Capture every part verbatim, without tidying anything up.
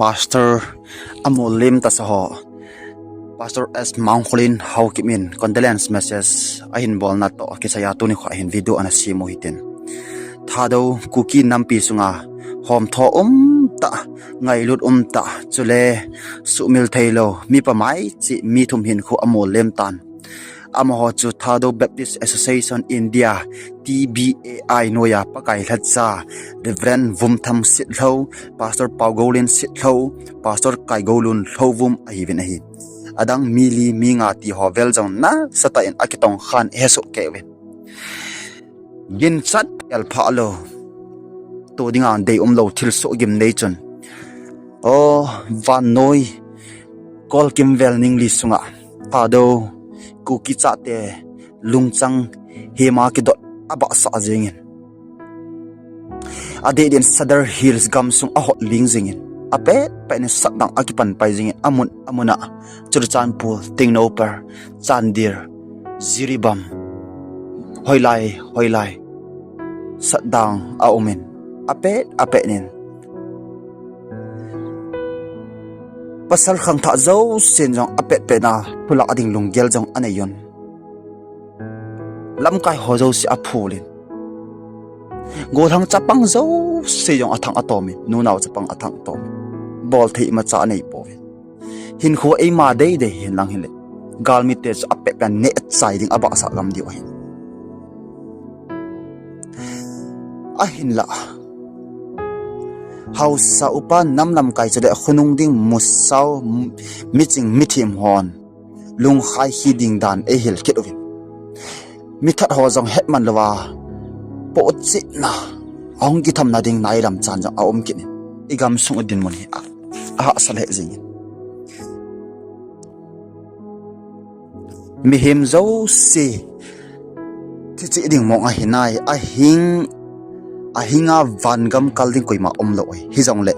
Pastor amolem tasa ho, Pastor S Mangkholin Haokip in condolence message ahin bolna toh kisaiya tuni kho ahin video ana sem u hitin. Thadou Kuki nampi sunga homtho umtah, ngailut umtah, chule sumil theilou mipa maichih mi thum hinkho amolem tan. Amaho chu Thadou Baptist Association India, T B A I noiya Pakai lhacha Reverend Vumthang Sitlhou, Pastor Paugolin Sitlhou, Pastor Kaigolun Lhouvum ahiuvin ahi. Adang mi li mi nga ti ho vel jong nasatah in akitongkhan hesoh kei uvin. Ginchat vel phalou, tu dinga deium lou thilsoh gimnei chun, o, vannoi kolkim vel ningli sunga Thadou Kuki chate lungchang hima kidot abahsah jengin, adeh din Sadar Hills gamsung ahot ling jingin, apet pet in satdang akipan pai jingin, amun amuna Churachandpur, Tengnoupal, Chandel, Jiribam, hoilai hoilai satdang aumin, apet apet in pasal khangthah jousen jong apet pet na thulah ding lunggel jong anei un. Lamkai ho jouse aphulin, golhang chapang jouse jong athang atomin, nunao chapang athang atomin, bolthei imacha anei pouvin. Hinkho eima deidei hinlang hile, galmite chu apet pet neh chai ding abahsah gam diu ahin. Ahinla, haosa upa, nam lamkai chule khonung ding musao, miching mithem hon lungkhai hi ding dan eihil kit uvin, mithat ho jong hetman louva pohchetna, ahung kithamna ding nailam chan jong aum kit in, igamsung u dinmun hi a, ahahsa lheh jengin. Mihem jouse thicheh ding mong ahinai, ahing, ahinga vangam kal ding koima umlou ahi. Hijongle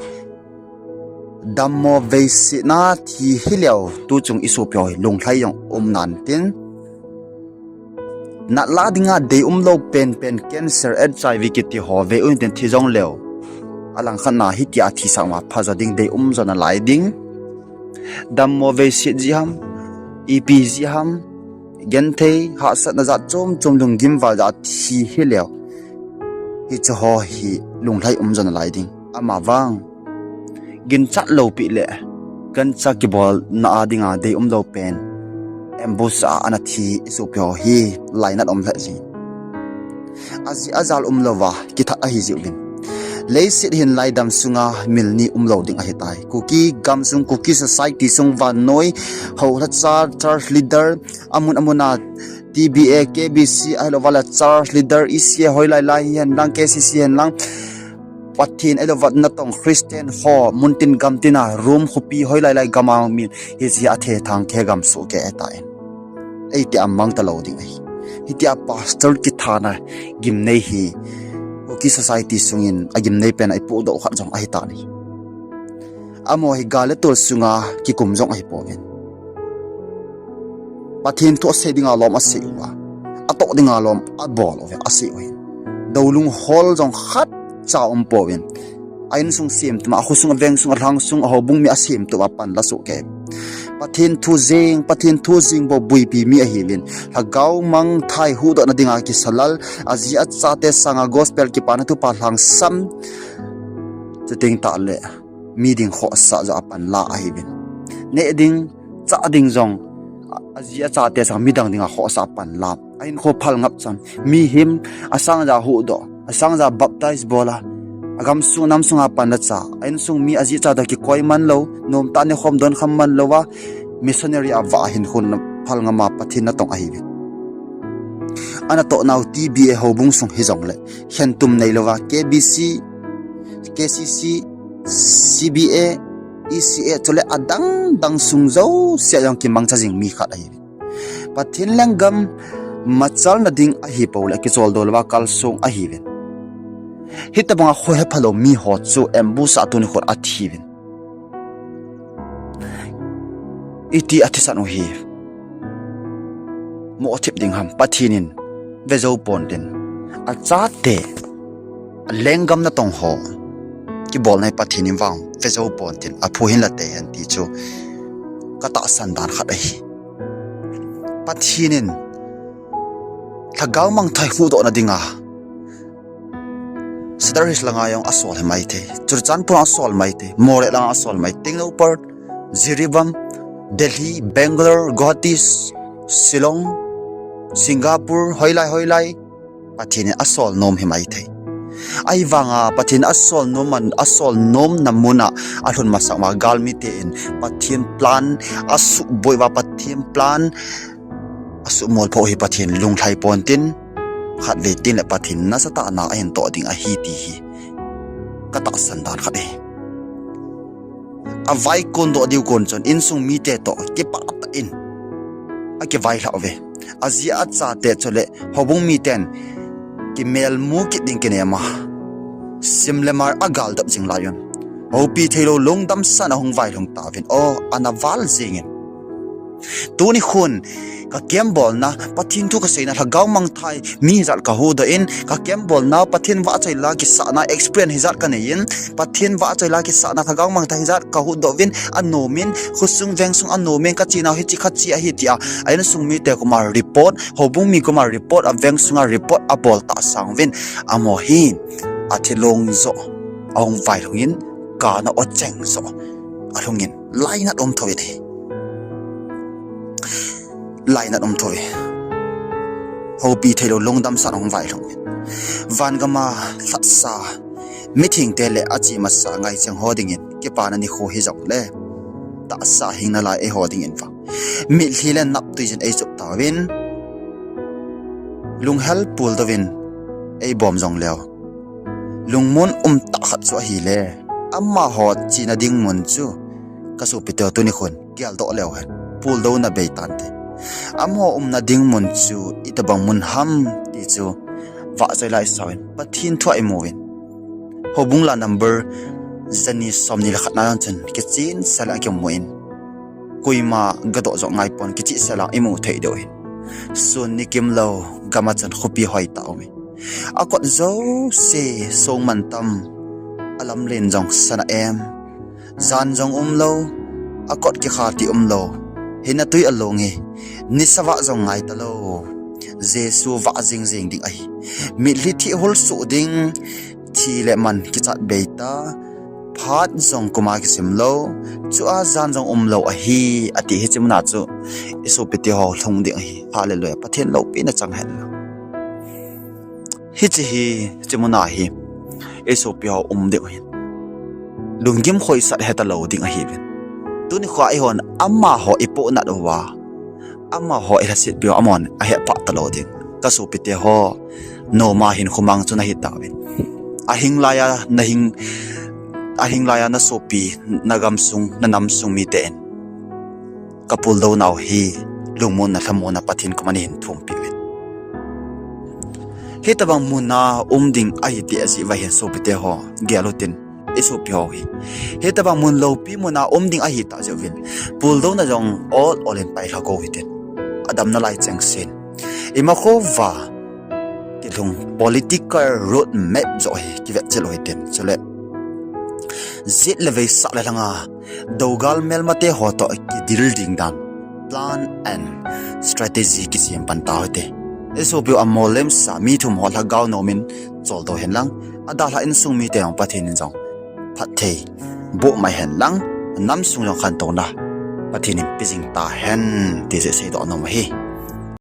dammo veisetna thi hileu tuchung isopi ho hi lunglhai jong um nan tin, natlah dinga deium lou penpen cancer, H I V kiti ho vei untin thi jongleu, alangkhatna hitia thi sangma phajo ding, deium jo nalai ding. Dammo veiset jeh ham, ipi jeh ham, genthei hahsatna jat chom chom, lunggim val jeh a thi hileu, hiche ho hi lunglhai um jo nalai ding. Amavang ginchat loupeh le gancha kibolna a dinga deium lou pen ambush a ana thi isopi ho hi lainat um lheh jin, ajeh ajal umlouva kithat ahi jeh uvin, leiset hin laidam sunga mil ni umlou ding ahitai. Kuki gamsung, Kuki society sung vannoi, houlhacha, church leader, amun amuna T B A, K B C, ahilouva le church leader, E C A hoilai lai hihen lang, K C C hihen lang, Pathen ahilouva natong Christian ho muntin gamtina, Rome khopi hoilai lai gama mi, hiche athethang khe gamsoh kei ahitai. Eitia mang talou ding ahi. Hitia pastor kithana gimnei hi Kuki society sungin agimnei pen a ipohdoh khat jong ahitan ahi. Amaho hi gal le tol sunga kikum jong ahipouvin, Pathen thu asei dinga lom asei uva, atoh dinga lom abol uve, asei uvin, doulung hol jong khatcha umpouvin, a insung semtup a, akhosung, aveng sung, alhang sung, ahoubung mi asemtup a panla soh kei. Pathen thu jeng, Pathen thu jeng bou boipi mi ahiuvin, lhagao mangthah huhdohna dinga kisalal, ajia chate sanga gospel kipana thupha lhangsam, chuteng tahle mi ding khohsah joh a panla ahiuvin, neh ding chah ding jong ajia chate sanga midang dinga khohsah panla, ahinkho phalngap chan, mihem asangja huhdoh, asangja baptize bola, agamsung namsunga panla cha, a insung mi ajia chate kikoi manlou, nomtah nekhom donkham manlouva, missionary a vah a hinkho phalngam a Pathen natong ahiuvin. Anatohnau T B A houbung sung hijongle khentum neilouva K B C, K C C, C B A, E C A chule adang dang sung jousea jong kimangcha jing mi khat ahiuvin, Pathen lenggam machalna ding ahipoule kicholdo louva kalsong ahiuvin, hitobanga kho hephalou miho chu ambush a tuni khon athiuvin, iti athisan u hi mothip ding ham? Pathen in vejou pontin, achate, alenggam natong ho kibolna hi Pathen in vang vejou ponte, aphu hin la tei hen ti chu katahsan dan khat ahi. Pathen in lhagao mangthah huhdohna dinga Sadar Hills langa jong asol hi maithei, Churachandpur asol maithei, Moreh langa asol maithei, Tengnoupal, Jiribam, Delhi, Bangalore, Guwahati, Shillong, Singapore, hoilai hoilai Pathen in asol nom hi maithei. Ahivanga Pathen asol nom, asol nomna muna alhun masang uva galmite in Pathen plan asuhboi uva, Pathen plan asuhmolphoh hi Pathen lunglhai pontin, khatvei tengle Pathen nasatahna ahin toh ding ahi ti hi katahsan dan khat ahi. Avai kondoh diu kon chun insung mite toh kipah tah in akivailhah uve. Aji achate chule houbung miten kimelmu kit ding kinema, sim le mar agaldap jing laiyun, houpi theilou lungdam san ahung vailhung tauvin, o, ana val jengin. Tuni khun kakembolna, Pathen thu kaseina, lhagao mangthah mi hijat kahuhdoh in, kakembolna Pathen vahchoi la kisahna experience hijat kaneiyin, Pathen vahchoi la kisahna lhagao mangthah hijat kahuhdoh uvin, anomin, khosung vengsung anomin, kachenau hiche khat che ahi tia a insung mite koma report, houbung mi koma report, avengsunga report abol tah sang uvin, amaho hi athilong joh ahung vailhungin, kana o cheng joh alhungin, lainat um thouvin ahi. Lainat um thouve. Houpi theilou lungdam san ahung vailhung uvin, vangama lhatsa, mithengte le ache masa ngaicheng ho dingin kipana nikho hijongle, tahsa hing nalai eiho dingin vang mitlhi le naptwi jin eichop tauvin, lunghel puldouvin eibom jongleu, lungmon umtah khat chu ahile, amaho chena ding mun chu kasopiteu tuni khun geldoh leu hen, puldouna bei tante. Amaho umna ding mun chu itobang mun ham ti chu vahchoi la isauvin, Pathen thua imuvin, houbung la number jani somni le khatna jong chun kichen sel a kimu in, koima gadoh joh ngaipon, kicheh sel a imu thei diu ahi. Sun nikimlou gama chun khopi hoitah aume. Akot jouse songmantam, alamlen jong sana em, jan jong umlou, akot kikha ti umlou, hinna twi along hi, nisa vah jong ngaitalou, Jesu vah jingjing ding ahi. Mitlhi thih hulsuh ding, thi le man kichat beita, phat jong kuma kisimlou, chua jan jong umlou ahi, ati. Hiche muna chu isopiteho lhung ding ahi. Hallelujah. Pathen loupina chang hen lang. Hiche hi, hiche muna hi isopiho um diu ahin, lunggim khoisat hetalou ding ahiuvin. Tuni khoa eihon amaho ipohnat uva, amaho ilhasetpiu amahon ahepha talou ding. Kasopiteho, noma hinkho mang chu nahitauvin, ahing laiya nahing, ahing laiya nasopi, nagamsung, nanamsung miten kapuldounau hi lungmonna lhamonna Pathen koma neihin thumpiuvin. Hitobang muna um ding ahi ti ajeh uva hin sopiteho, gel utin, isopiho hi hitobang mun loupi muna um ding ahitah jeh uvin, puldouna jong ol ol in pailha go hitin, adamna lai chengsen. Imakhouva kilhung political road map joh hi kivetchil u hitin, chule jet le vei sah le lhanga dougal melmateho toh kidil ding dan, plan and strategy kisem pan tau hite. Isopiu amollemsa mi thum ho lhagao nomin choldo hen lang, adalhah insung mite jong Pathen in jong phatthei boh mai hen lang, namsung jong khantouna Pathen in pejing tahen ti jeh seidoh nom ahi.